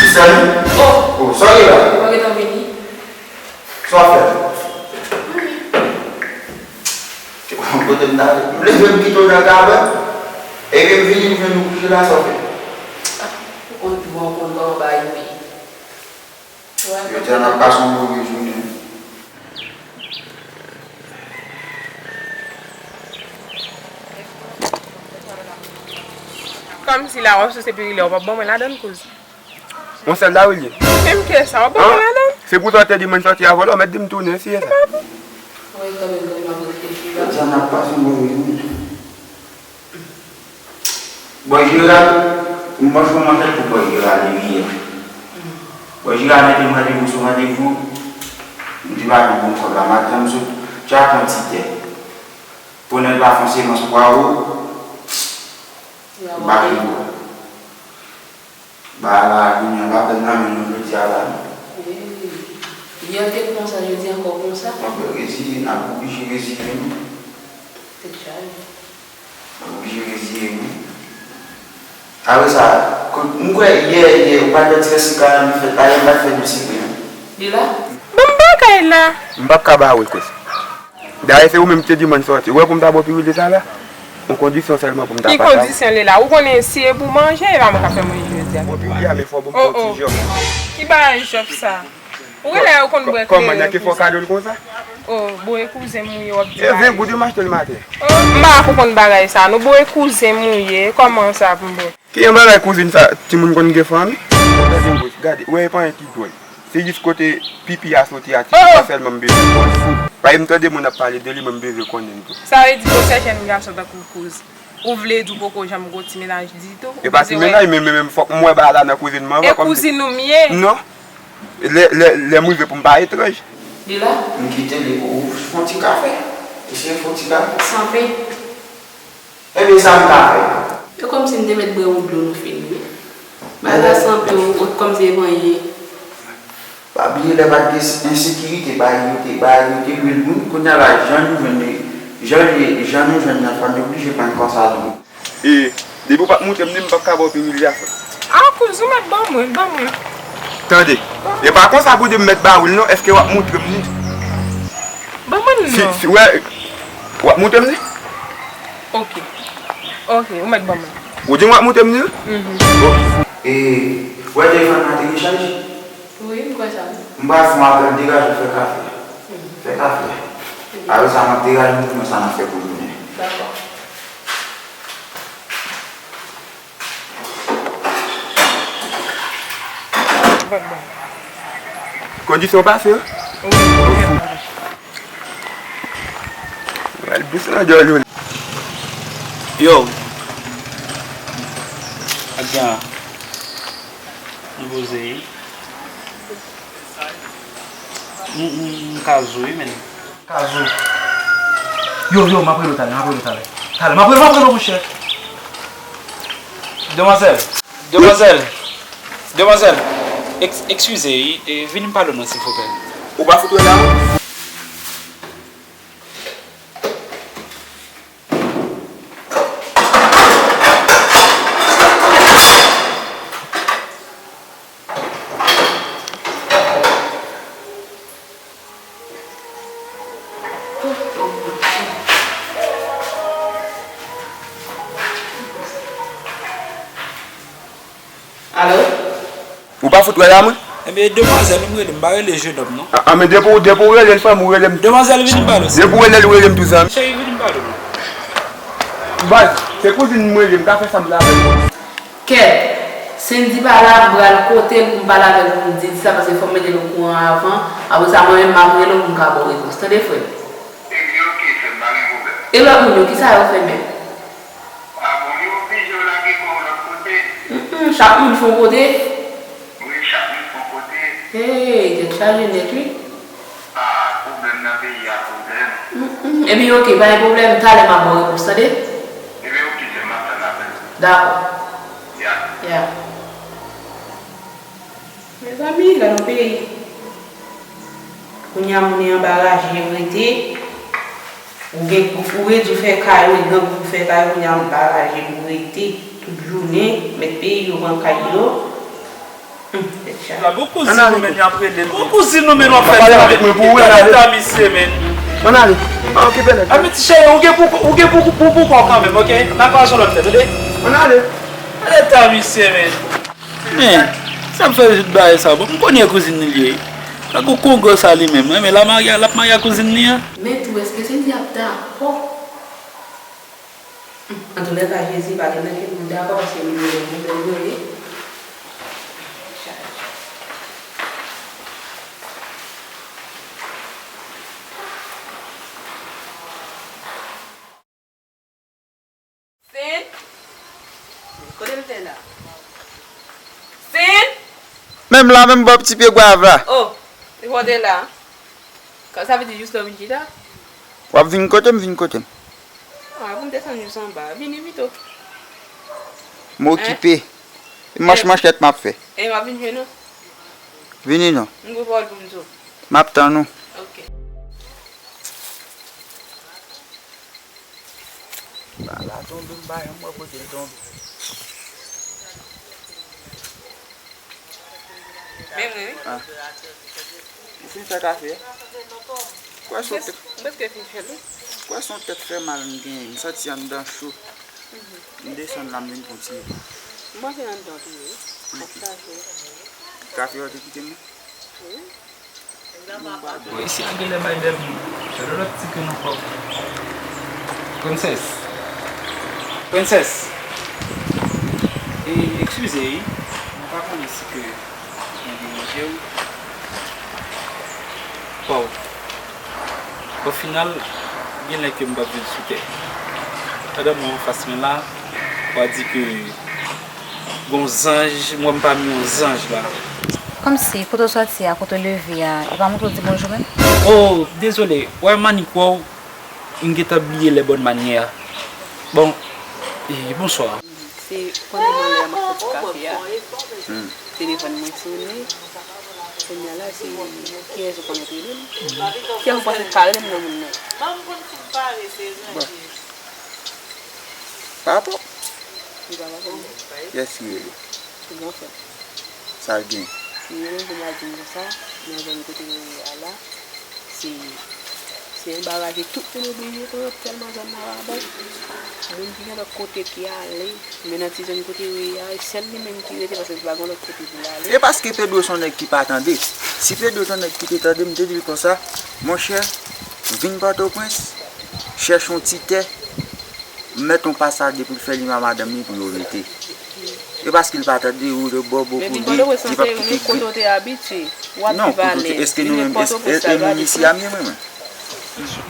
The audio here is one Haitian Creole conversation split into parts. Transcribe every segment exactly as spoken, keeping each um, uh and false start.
Sèl? Oh! Oh, sa w ye la? Mwen gentan vini. Sa w ap fè? Anyen. Kote m t ale? M leve m kite w nan kabann. Epi m vini m jwenn ou kouche la, sa w fè? Ah, ou konn pi bon, ou konn kòman bagay yo ye. Jodi a n ap pase yon move jounen. Kòmsi la w ap souse pirilè, w p ap ban mwen ladann, kouz. Yon sèl la wi l ye. Menm ke sa, w ap ban mwen ladann? Se pou sa w te di mwen sòti avè w la, w mèt di m tounen si e sa. Wi, kanmenm, kanmenm, m ap reflechi la. Jodi a n ap pase yon move jounen. Bòy Jera, m manje yon mantèl pou Bòy Jera depi yè. Bòy Jera mete m randevou sou randevou. M di pa vin pou m kòb la. Maten m sot tchak yon ti tè. Pou nèg la fè yon semans pwawo, m pa vin bò. Bagay la vini anba pèn nan men nou jodi a la non. Yè te konsa, jodi ankò konsa. Anben reziye n, n ap oblije reziye nou. Tèt chaje. Oblije reziye nou. Apre sa, kot, m kwè yè, yè, ou pa t wè ti fè sika nan li fèt la, yè m pa t fè nou sipre non. Li la? Ban m bagay la. M p ap ka ba ou l koz. Dayè se ou menm ki te di mwen sòti. Ou wè pou m ta ba w pirilè sa la? Yon kondisyon sèlman pou m ta pataje. Ki kondisyon li la? Ou konnen si e pou manje, e pa mwen k ap fè manje jodi a. Bon, pirilè a, men fò ban m fè yon ti jòf. Ki bagay jòf sa? Ou genlè ou konn bwè kreyòl. Kòman, nan ke fò kado l konsa? Oh, boure kouzen m ou ye, w ap di bagay. E ven goud wi m achte l maten. Oh, m pa konn bagay sa non, boure kouzen m ou ye, kòman sa pou m bwè? Ki yon bagay kouzin sa, timoun konn gen fanmi? Gade, gade, wè e pa anyen ki dwòl. Se jis kote pipi a soti a, ti sa sèlman m bezwen konn. Paske m tande moun ap pale de li, mwen m bezwen konnen l tou. Sa vle di gwosè jèn gason tankou kouz. Ou vle di w poko janm gen ti mennaj ditou? E pa ti mennaj, men, men, men fòk m wè bagay la nan kouzin mwen anvan. E kòm kouzin ou m ye? Non. Lè, lè, lè m rive pou m pa etranj. Li la? M kite li pou ou fè yon ti kafe. Eseye fè yon ti kafe. Sanpe. Ebyen sa m ka fè? E kòmsi m te mèt bwè yon dlo nou fini wi. Bagay la sanpe w, kòmsi e pa anyen. Pa bliye lè pa t gen ensekirite, bagay yo te, bagay yo te lwe l moun. Kounye a la, jan nou jwenn li, jan li, jan nou jwenn nan fanmi, oblije pran konsa tou. E depi w pa t montre m li, m p ap ka ba w pirilè a. A kouz, ou mèt ban mwen, ban mwen. Tande, e pa konsa pou di m mèt ba ou l non, èske w ap montre m li? Ban mwen l non. Si, si, wè, w ap montre m li? Ok. Ok, ou mèt ban mwen. Ou di m w ap montre m li? Mhm. Ok. E, w wè telefòn nan te gen chaj? Wi, m kwè sa wi. M pral fè yon apèl, degaje w fè kafe. Mhm. Fè kafe. Apre sa, m ap degaje m pou mwen sa n ap fè pou jounen. Dakò. Kondisyon pase, wi. Al dous nan djòl ou. Yo. Ak jan. M poze. M, m, m ka zo wi, menn. Ka zo. Yo, yo, m ap rele w talè, m ap rele w talè. Talè, m ap rele, m ap rele w, monchè. Demwazèl, demwazèl, demwazèl, eks-, ekskize, e, vin m pale w non, silvouplè. Ou pa fout wè la, non? Alo? Ou pa fout wè la, mwen? Ebyen, demwazèl, ou m rele, m pa rele jenòm, non. A, a, men depi w, depi w rele l, fanmi, ou rele m. Demwazèl, vin m pale w. Depi w rele l, ou rele m tou, zanmi. Cheri, vin m pale w. Baz, se kouzin m rele, m ka fè sa m vle avè l. Kèt, Sendy pa la, m pral kote l pou m pale avè l, pou m di l sa, paske fò m mete l okouran avan. Apre sa, mwen menm, m ap rele w pou m ka ba w repons. Tande, frè m? Ebyen, oke, frè m, pa gen pwoblèm. E lòt moun yo, kisa yo fè menm? A bon, yo oblije yo lage kò yo lòt kote. Mm, mm, chak moun fè yon kote? Wi, chak moun fè yon kote. Hey, tèt chaje nèt, wi. A, pwoblèm nan peyi a, pwoblèm. Mm, mm, ebyen, oke, pa gen pwoblèm, talè m ap ba w repons, tande? Ebyen, oke, sè m, m ap tann apèl ou. Dakò. Ya. Ya. Mezanmi, gad yon peyi. Kounye a moun e anba raje rete. Ou gen, ou redi w fè kay ou, e gang pou fè kay ou, kounye a anba raje pou rete. Tout jounen, mèt peyi yo pran kay yo. La, bon kouzin nou, men, y ap rele l. Bon kouzin nou, men, w ap fè travay. Gade eta misye, men. Ann ale. Pa okipe nèg. A, men, ti cheri, ou gen pou, ou gen pou, pou, pou kò w kanmenm, oke? N a kwaze yon lòt lè, tande? Ann ale. Gade eta misye, men. Men, sa m fè jout bagay sa, bon, m konnen kouzin li ye. Tankou Kongo sa li menm, men l a marye, l ap marye ak kouzin li an. Men tou, èske se li ap dakò? Antoulèka, Jezi pa gen nan kè m dakò paske m gen yon pwoblèm yo ye. Sen! Kote l te la? Sen! Menm la, menm bò ti pye gwav la. Oh, li pote la. Sa vle di jis lè w vin chita? W ap vin kote m, vin kote m. Ah, pou m desann jis anba. Vini pito. M okipe. Manch manchèt m ap fè. E m ap vin jwenn ou? Vini non. M gen pawòl pou m di w. M ap tann ou. Ok. Bal la tonbe, m pa janm wè kote l tonbe. Men mwen, wi. Ah. Ou fin fè kafe a? Kwè se yon tèt. M prèske fin fè l, wi. Kwè se yon tèt fè mal m genyen. M santi anndan cho. M desann la, m vin pran ti repo. M panse anndan tou, wi. Ap chache. Kafe a ou te kite m nan? Wi. Bon, isi a genlè bay bèl moun. Gade lòt ti grenn ankò. Princess. Princess. E, eskize, wi. Mwen pa konnen si ke mwen deranje w. Waw. O final, genlè ke m p ap viv sou tè. Pandan mwen anfas mwen la, w a di ke gon zanj, m wè m pami yon zanj la. Kòmsi, kote w sòti a, kote w leve a, e pa montre w di bonjou menm? Oh, dezole, wè m annik wè w, m gentan bliye lè bòn manyè a. Bon, e, bonswa. Se pandan mwen lè a m ap fè ti kafe a, telefòn mwen sonnen. Kounye a la, se kiyès ou konn ap rele m? Kiyès ou panse k ka rele m nan moun nan? Bon. Papa? Li pa papa m. Kiyès ki rele? Se gran frè m. Sa l gen? Li rele m pou l al di m konsa, nan zòn kote yo ye a la, se, se anbaraje tout moun oblije pran tèlman zòn nan rabat. Moun ki gen lòt kote ki ale, men nan ti zòn kote yo ye a, e sèl li menm ki rete paske li pa gen lòt kote pou l ale. E paske Pedro se yon nèg ki pa tande. Si Pedro te yon nèg ki te tande, m te di l konsa, monchè, vin Pòtoprens, chèche yon ti tè, mèt yon pasade pou l fè li a madanm li pou yo rete. E paske l pa tande ou de bò bò kote li, li p ap kite gri. Kote w te abitye, w ap viv alèz. Li ret Pòtoprens la, l pa desann.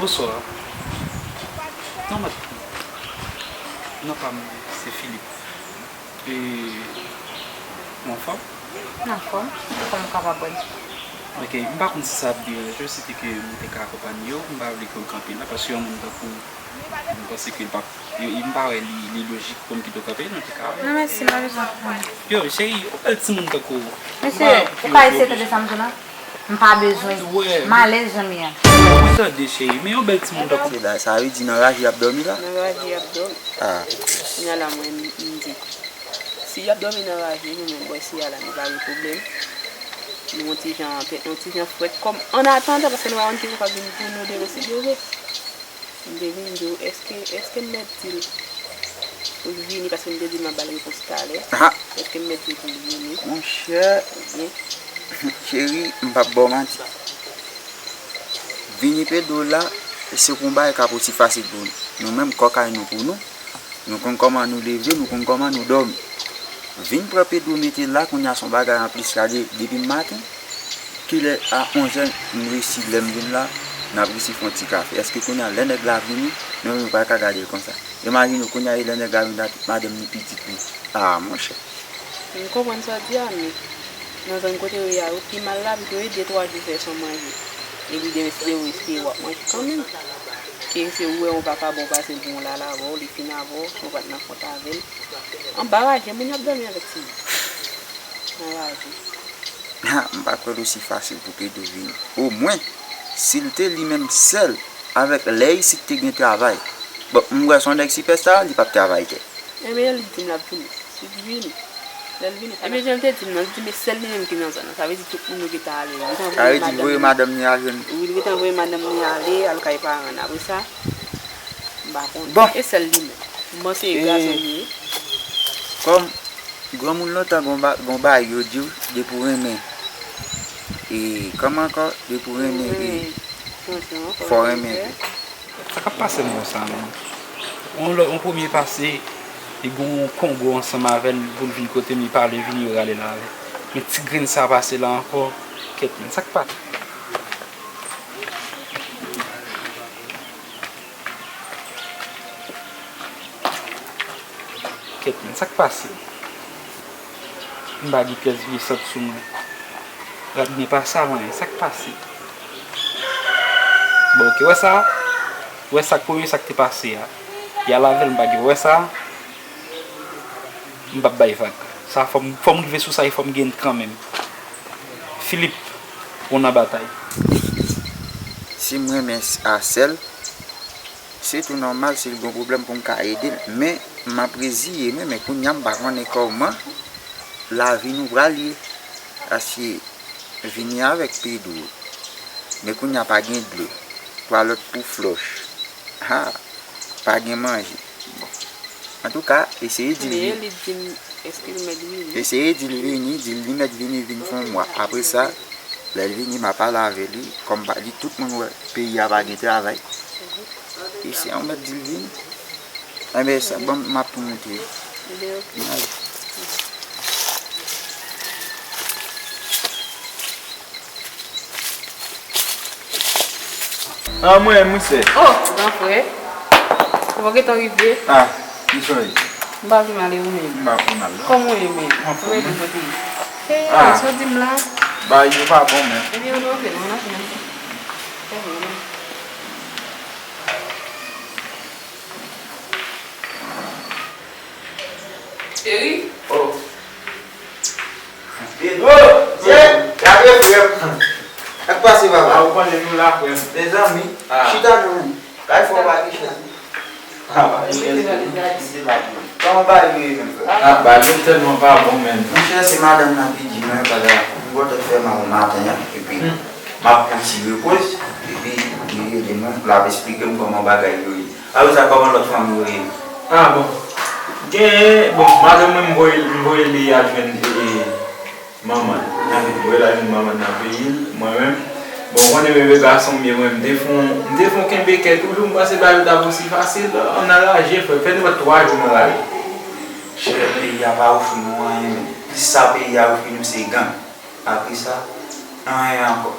Bonswa. Non, mwen, non pa m, se Philippe. E, ou anfòm? Mwen anfòm. Kòman ou kapab wè m? Ok, m pa konn si sa ap deranje w, si te ke mwen te ka akonpanye w, m pa vle ke w kanpe la, paske yon moun tankou ou, m panse ke l p ap, e, e m pa wè li, li lojik pou m kite w kanpe, non, te ka wè. Non, mèsi, m pa bezwen w. Yo, cheri, yon bèl timoun tankou ou. Mesye, ou ka eseye tande sa m di w la? M pa bezwen. M alèz jan m ye a. Mwen tande, cheri, men yon bèl timoun tankou. Se la, sa vle di nan raje y ap dòmi la? Nan raje y ap dòmi. Ah. Kounye a la, mwen, m, m di, si y ap dòmi nan raje, nou menm, bò isi a la, nou pa gen pwoblèm. Nou yon ti jan, yon ti jan frèt kòm, an atandan, paske nou pa konn ki jou k ap vin pou nou demen si Dye vle. M te vin di w, èske, èske m mèt di l pou l vini, paske m te di l m ap ba l repons talè. Èske m mèt di l pou l vini? Monchè, cheri, m p ap ba w manti. Vini Pedro la, se konba e k ap osi fasil pou nou. Nou menm, kòkay nou pou nou. Nou konn kòman nou leve, nou konn kòman nou dòmi. Vin pran Pedro mete la, kounye a se yon bagay anplis, gade, depi maten, kilè a onzè, m resi lè m vin la, n ap resi fè yon ti kafe. Èske kounye a lè nèg la vini, nou menm nou pral ka gade l konsa? Imajine w kounye a e lè nèg la vin la, tout madanm li, pitit li. Ah, monchè. M konprann sa w di a, men nan zòn kote w ye a, ou pi mal la, pito e de twa jou fè san manje. Epi demen, si Dye vle, w ap manje kanmenm. Ke se ou wè yon vakabon pase l pou yon lala avè w, li fin avè w, ou pa t nan kont avè l. Anba raje, moun yo ap dòmi avèk timoun. Nan raje. Ha, m pa kwè l osi fasil pou Pedro vini. Omwen, si l te li menm sèl, avèk lè isit te gen travay. Bon, m wè se yon nèg sipèsta, li p ap travay tè. Ebyen, li di m l ap vini. Li di vini. Lè l vini, ebyen, jan l te di m nan, li di m e sèl li menm ki nan zòn nan. Sa vle di tout moun yo gentan ale. Li gentan voye madanm li. Sa vle di voye madanm li al jwenn. Wi, li gentan voye madanm li ale, al kay paran l. Apre sa, m pa konnen. Bon. E sèl li menm. M panse e gason li ye. Kòm granmoun lontan gon ba-, gon bagay yo di w, depi w renmen. E kòm ankò, depi w renmen, e fò w renmen tou. Sa k ap pase m konsa menm? Yon lò, yon premye pase, li gen yon kongo ansanm avè l pou l vin kote m, li pa vle vini, yo rale l avè l. Men ti grenn sa pase la ankò, kèt menm, sa k pase? Kèt menm, sa k pase? M pa gen pyès vye sant sou mwen. Rad mwen pa sal anyen, sa k pase? Bon, oke, wè sa? Wè sa k premye sa k te pase a? Y al avè l, m pa gen, wè sa? M p ap bay vag. Sa fò m, fò m rive sou sa e fò m gen l kanmenm. Philippe, ou nan batay. Si m renmen s-, a sèl, se tou nòmal si l gon pwoblèm pou m ka ede l. Men, m ap reziye mwen, men kounye a m pa konnen kòman lavi nou pral ye. Paske vini avèk Pedro. Men kounye a pa gen dlo. Twalèt pou flòch. Ha! Pa gen manje. Bon. Antouka, eseye di l vini. Li di m, èske l mèt vini? Eseye di l vini, di l li mèt vini, vin fè yon mwa. Apre sa, lè l vini, m a pale avè li. Kòm pa, li tout moun wè, peyi a pa gen travay. Eseye w mèt di l vini. Enben, sa, bon, m ap tou montre. Ebyen, oke. N ale. An mwen, mwen sè. Oh, gran frè. Ou pa gentan rive? Ah, kijan w ye? M pa pi mal, e ou menm? M pa pi mal, non. Kòman w ye menm? Anfòm, wi. Ou rete kote? Hey, ah, sa w di m la? Bagay yo pa bon menm. Ebyen, nou oke, nou nan fini. Fè bon, non. Cheri. Oh. Pedro, tiens, gade frè m. Sa k pase, papa? Ah, ou konnen nou la, frè m. Mezanmi, ah, chita non. Kay fò pa gen chèz. Ah, pa gen chèz. Kòman bagay yo ye menm, frè? Ah, bagay yo tèlman pa bon menm. Monchè, se madanm nan ki di mwen, pandan m kontan fè mal maten an, epi m ap pran ti repoz, epi li rele mwen, l ap esplike m kòman bagay yo ye. Apre sa, kòman lòt fanmi yo ye? Ah, bon. Gen, bon, madanm mwen, m voye, m voye li al jwenn, e, manman l. M voye l al jwenn manman l nan peyi l, mwen menm. Bon, ou konnen bebe gason m ye, mwen, m te fon, m te fon kenbe kè toujou, m panse bagay yo t ap osi fasil, ann anraje, frè. Fè nou fè twa jou nan lari. Chè, peyi a pa ofri nou anyen, menm. Plis sa peyi a ofri nou, se gang. Apre sa, anyen ankò.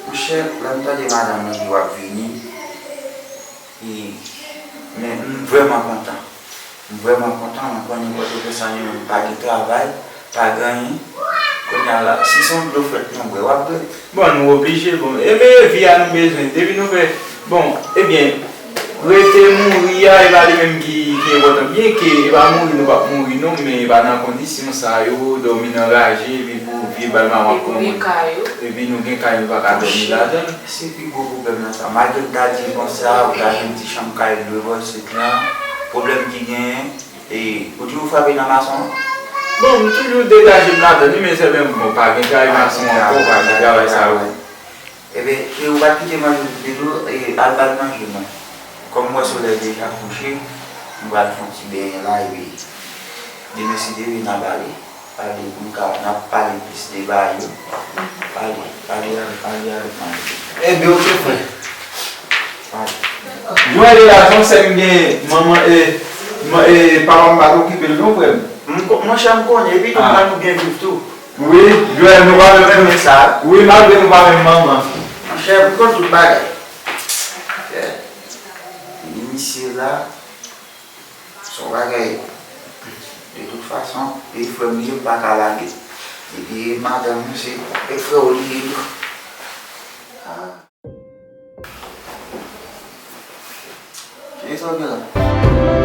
Monchè, lè m tande madanm nan di w ap vini, e, men m vrèman kontan. M vrèman kontan, mwen konnen Pòtoprens an li menm pa gen travay, pa gen anyen. Kounye a la, si se yon dlo frèt nou bwè, w ap bwè. Bon, nou oblije, bon, e men vi a nou bezwen, depi nou fè, bon, ebyen, rete mouri a, e pa li menm ki, ki enpòtan. Byenke, e pa mouri, nou p ap mouri non, men e pa nan kondisyon sa yo, dòmi nan raje, epi pou vye bal mawon ap pran moun. Epi nou gen kay, nou pa ka dòmi ladan l. Se pi gwo pwoblèm nan sa. Malgre m ta di l konsa, ou ta jwenn ti chanm kay lwe bò isit lan. Pwoblèm ki genyen, e, ou toujou frape nan mason an? Bon, m toujou degaje m ladan li, men sèlman, bon, pa gen travay mason ankò, pa gen travay sa yo. Ebyen, e ou pa t kite manje pou Pedro, e al ba l manje, mwen. Kòm m wè solèy deja kouche, m pral fè yon ti benyen la, epi demen si Dye vle, n a pale. Pale, pou n ka, n ap pale plis de bagay yo. Pale, pale avèk, pale avèk manje. Ebyen, oke, frè. Pale. Jwenn relasyon, sè m gen manman, e, man-, e, papa m pa t okipe l non, frè m. M ko-, monchè, m konnen, epi tou, ah, m pa nou byen viv tou. Wi, Joel, nou pa menm, wi, malgre nou pa menm manman. Monchè, m konn tout bagay. Misye la, se yon bagay. De tout fason, e frè m li ye, m pa ka lage l. Epi madanm mwen, se e frè w li ye tou. Ah. Kiyès sa w gen la?